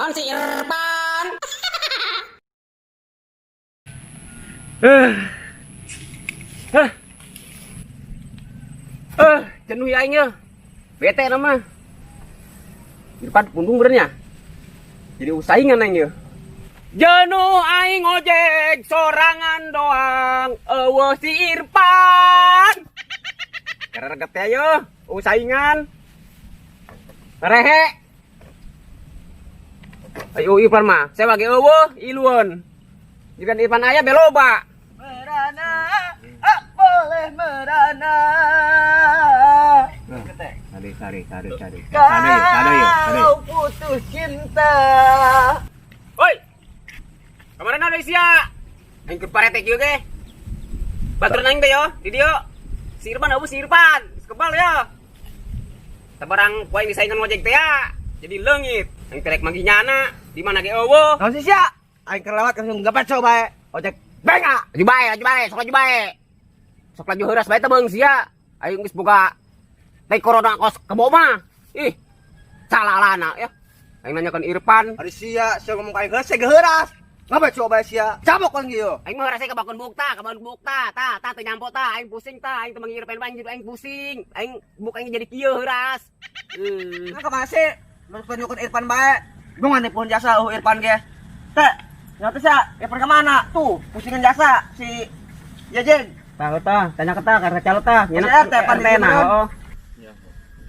Naon si Irfan? Eh. Eh. Eh, jenuh ya aing ya. Bete nama. Irfan pundung benernya. Jadi saingan aing ya. Jenuh aing ojek sorangan doang. Eueuh si Irfan. Kareget teh yo, saingan. Rehe. Ayo Irfan mah, saya bagi eueuh iluan. Jika Irfan aya beloba. Merana, ah, boleh merana. Sade sade sade sade. Sade sade yo, sade. Kau putus cinta. Oi. Kemarin ada sia. Aing keur parete kieu ge. Baturan aing teh yo, di dieu. Si Irfan eueuh si Irfan, geus kebal ya. Sabarang ku aing disaingan ngojek teh ya. Jadi leungit. Aing teh rek manggih nyana, di mana ge eueuh. Kau sih sia? Aing keur lewat langsung gapet coba bae. Ojek benga. Laju bae, laju bae, sok laju bae. Sok laju heuras bae teh beung sia. Aing geus boga tai corona kos kebo mah. Ih. Salah lana ya. Aing nanyakeun Irfan. Ari sia, sia ngomong ka aing heuras, sia geuras. Ngapet coba bae sia. Cabok kan kieu. Aing mah rasa kabakon bukta, kabakon bukta, ta, ta teu nyampo ta, aing pusing ta, aing teu manggih Irfan aing jadi aing pusing. Aing buk aing jadi kieu heuras. Nah, kemana sih? Lu tunjukin Irfan bae. Gua nggak pohon jasa Irfan ge. Teh, nyata sih Irfan kemana? Tuh, pusingan jasa si Jejen. Tahu ta, tanya ke ta, karena calo ta, Si RT, pan RT nah, oh.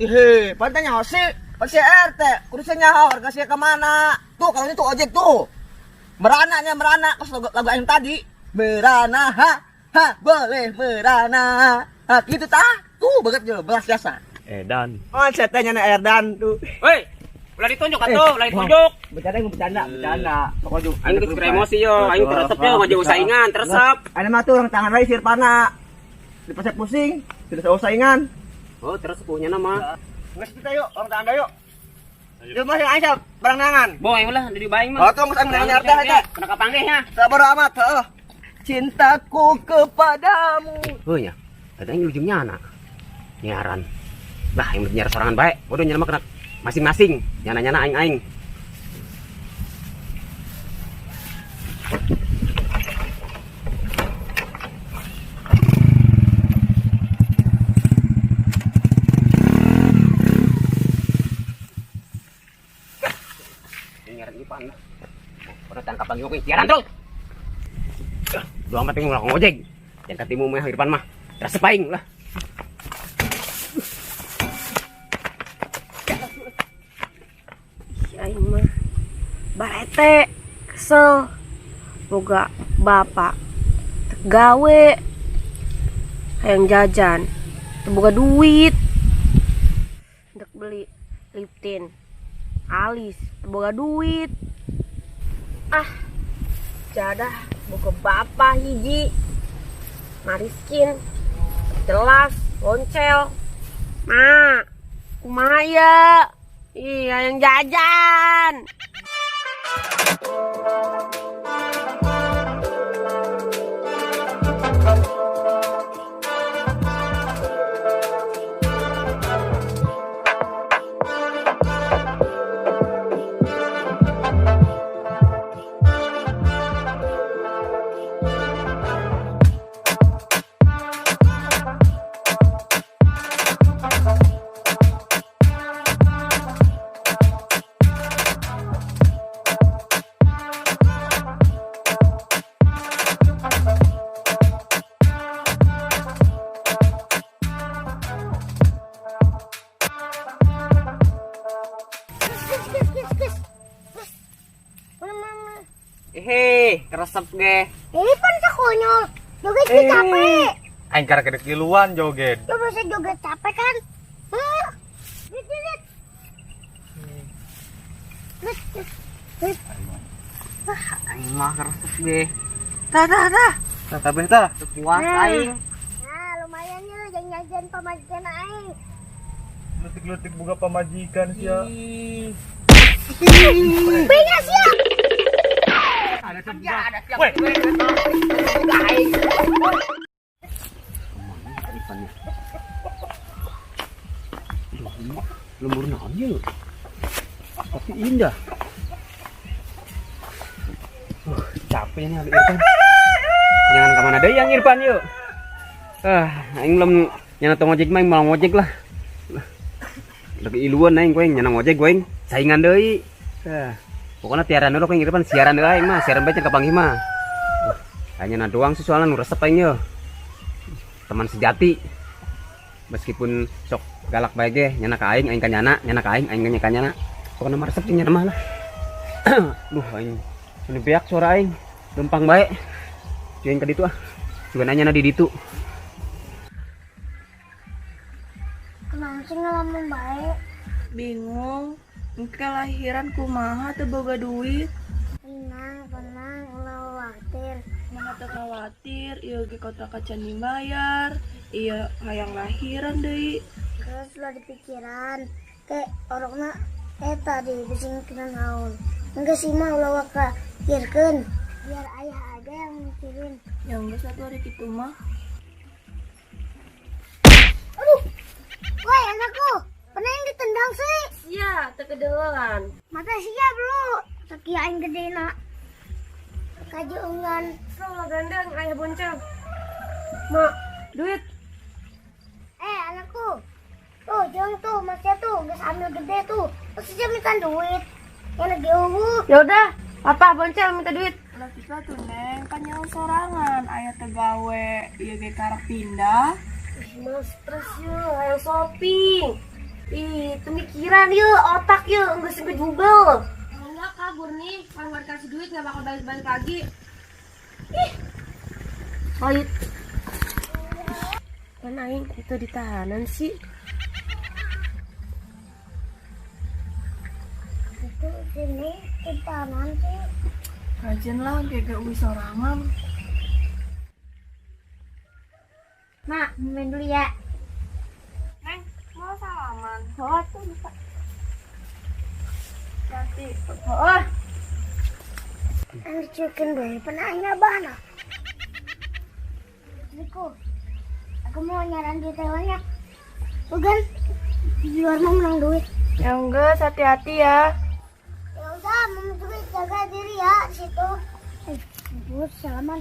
Ih, pan tanya sih, pan si RT, kudu sih nyaho harga sih kemana? Tuh, kalau itu ojek tuh. Merananya merana, kos lagu aing tadi. Merana, ha, ha, boleh merana. Ha, gitu tah. Tuh, banget jo, belas jasa. Edan. Oh, saya tanya na Erdan tuh. Woi, ulah ditunjuk atuh, ulah ditunjuk. Bercanda, bercanda, bercanda. Pokoknya Aing geus keur emosi yo, aing teresep yo ngajak saingan, teresep. Ada mah tuh orang tangan wae sirpana. Dipasek pusing, tidak usah saingan. Oh, terus punya nama. Geus kita yuk, orang tangan yuk. Yuk mah yang aing barang nangan. Boy ulah di baing mah. Oh, tuh geus aing menang RT eta. Kena kapanggih nya. Sabar amat, heeh. Cintaku kepadamu. Heuh nya. Tadi aing ujungnya anak. Nyaran. Lah aing nyar sorangan bae. Bodoh nyana mah kena masing-masing. Nyana-nyana aing-aing. Nyaran Ipan lah. Pernah tangkap lagi oke, siaran terus. Dua amat yang ngomong ojek. Yang ketimu mah Irfan mah. Resep aing lah. Si aing mah barete kesel boga bapak teu gawe hayang jajan teu boga duit untuk beli lip tint alis teu boga duit. Ah, jadah boga bapak hiji mariskin jelas boncel mak kumaha ya. Iya, yang jajan. Hehe, keresep ge. Ini pan sekonyol. Joget sih capek. Aing karek kedek tiluan joget. Lo bisa joget capek kan? Hah? Lihat, lihat. Lihat, lihat. Aing mah keresep ge. Tah tah tah. Tah kabeh tah. Puas aing. Nah, lumayan ya jajan pamajikan aing. Letik-letik boga pamajikan sia. Benya sia. Ada siap. Weh. Aing. Irfannya. Lembur naon ieu? Tapi indah. Punya Irfan. Jangan ke mana deui yang Irfan yuk. Ah, aing belum nyana tong ojek mah aing mau ngojek lah. Lagi iluan aing ku aing nyana ngojek ku aing saingan deui. Ah, pokoknya tiaran dulu ku aing Irfan siaran deui aing mah, siaran bae can kapanggih mah. Hanya na doang sih soalnya nu resep aing yeuh. Teman sejati. Meskipun sok galak bae ge nyana ka aing, aing ka nyana, nyana ka aing, aing ka nyana. Pokoknya mah resep jeung nyana mah lah. Duh aing ini beak suara aing. Lempang bae. Jeung ka ditu ah. Juga nanya na di ditu. Kenapa sih ngelamun baik? Bingung, engke lahiran kumaha teu boga duit. Tenang, tenang, ulah khawatir. Mah teu khawatir, ieu ge kontrak can dibayar. Iya, hayang lahiran deui. Terus lo dipikiran, ke orangna tadi bising kena naon. Enggak sih mah ulah waka pikirkeun. Biar ayah aja yang mikirin. Ya geus atuh ari kitu mah. Aduh, woi anakku, pernah yang ditendang sih? Sia, teu kedelan. Mata siap lu, sekian gede nak. Kajuungan. Ulah gandeng ayah bonceng. Mak, duit. Anakku, tuh jangan tuh masnya tuh geus ambil gede tuh. Terus dia minta duit. Yang lagi eueuh. Ya udah, papa bonceng minta duit. Ulah kitu atuh Neng, kan nyawa sorangan, aya teu gawe, ieu ge karak pindah. Ih, mah stres yeuh, hayang shopping. Ih, pemikiran yeuh, otak yeuh, geus sampai jubel. Enggak kabur nih, kalau nggak dikasih duit nggak bakal balik-balik lagi. Ih, pahit. Kan aing itu ditahanan sih. Itu sini ditahanan sih. Rajin lah, kayak uwi sorangan. Mak, main dulu ya. Neng, mau salaman? Oh, tuh bisa. Nanti. Oh. Ang dicuekin bae, pernah aing abah nah. Riku, aku mau nyaran di Taiwannya. Bukan, di luar mau menang duit. Ya enggak, hati-hati ya. Ya udah, mama juga jaga diri ya di situ. Bu, salaman.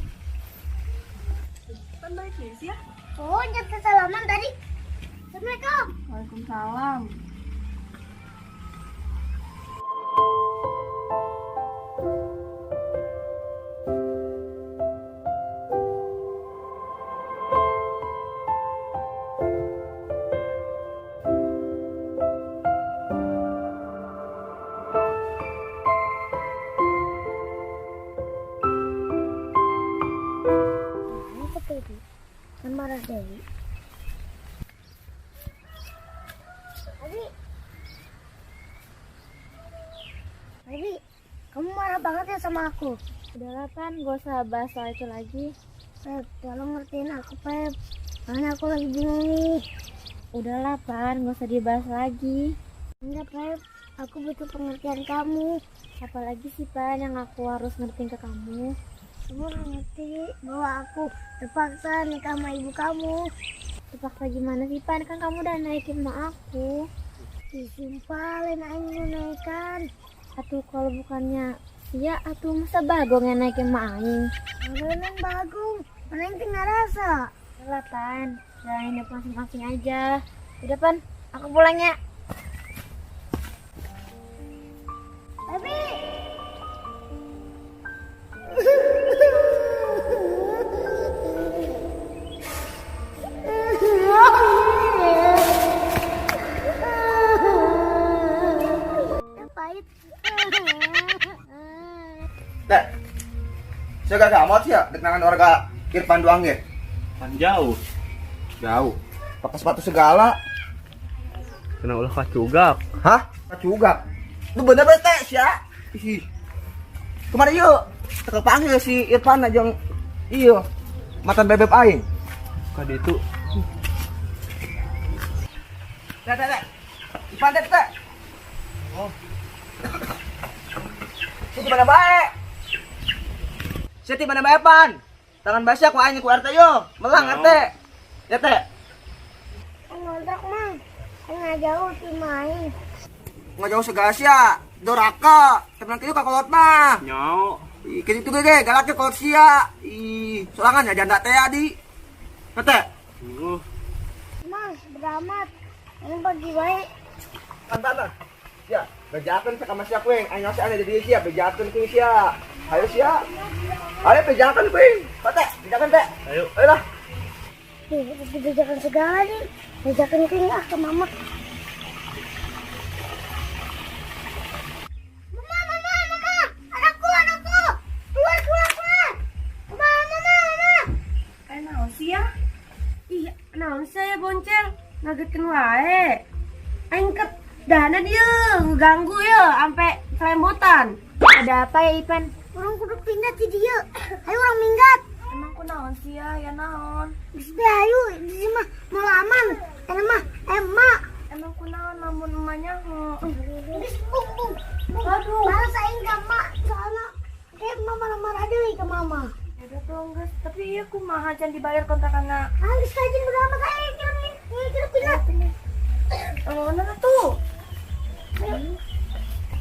Kan balik sih ya? Oh, jangan salaman tadi. Assalamualaikum. Waalaikumsalam. Marah Dewi. Abi, kamu marah banget ya sama aku. Udahlah Pan, gak usah bahas soal itu lagi. Pep, tolong ngertiin aku Pep. Karena aku lagi bingung nih. Udahlah Pan, gak usah dibahas lagi. Enggak Pep, aku butuh pengertian kamu. Apalagi sih Pan yang aku harus ngertiin ke kamu. Kamu harus ngerti bahwa aku terpaksa nikah sama ibu kamu. Terpaksa gimana sih Pan? Kan kamu udah naikin emak aku. Ih, sumpah, lain aing nu naikan. Atuh kalau bukannya sia, atuh masa Bagong yang naikin emak aing? Mana Bagong? Mana yang tinggal rasa? Udah Pan, jalanin hidup masing-masing aja. Udah Pan, aku pulang ya. Tapi pahit. Teh, saya gak amat sih ya, dengan warga Irfan doang ya. Kan jauh. Jauh. Pakai sepatu segala. Kena ulah kacugak. Hah? Kacugak? Itu bener bener teh sih ya. Ih. Kemarin yuk, terpanggil si Irfan aja yang iyo matan bebek aing. Kadi itu. Teh, teh, teh. Irfan teh, teh. Oh. Saya di mana bae? Saya di mana bae pan? Tangan basah ku aing ku RT yo, melang RT. Ya teh. Ngontrak mang, nggak jauh sih main. Nggak jauh segala sia, doraka, teman kieu ka kolot mah. Nyau, Ih, kitu ge galaknya kolot sia. Ih, sorangan ya janda teh adi. Tete. Mas, beramat. Ini pagi baik. Pantanan. Ya, bejakeun ka sia kuing. Aing sia ada di sia, bejakeun kuing sia. Ayo sia. Ayo bejakeun kuing. Tete, bejakeun teh. Ayo. Ayo lah. Ih, dibejakan segala nih. Bejakan kuing ah ke mama. Mama, mama, mama. Anakku, anakku. Keluar, keluar, keluar. Mama, mama, mama. Eh, naon sih ya? Ih, naon sih ya boncel? Ngagetkeun wae. Aing ke dana dia ngeganggu ya sampai selembotan. Ada apa ya, Ipan? Urang kudu pindah ti dieu. Ayo urang minggat. Emang ku naon sih ya? Ya naon? Geus be ayo di sini mah mau aman. Eta mah emak. Emang ku naon lamun emaknya ho? Geus bung bung. Bung. Aduh. Males aing ka emak soalna kayak emak marah-marah deui ke mama. Ya udah tuh geus, tapi iya kumaha can dibayar kontrakanna. Ah, geus kajian berapa kayak kira kira pindah. Oh, mana tuh?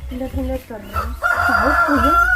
Pindah-pindah terus. Tahu puyeng.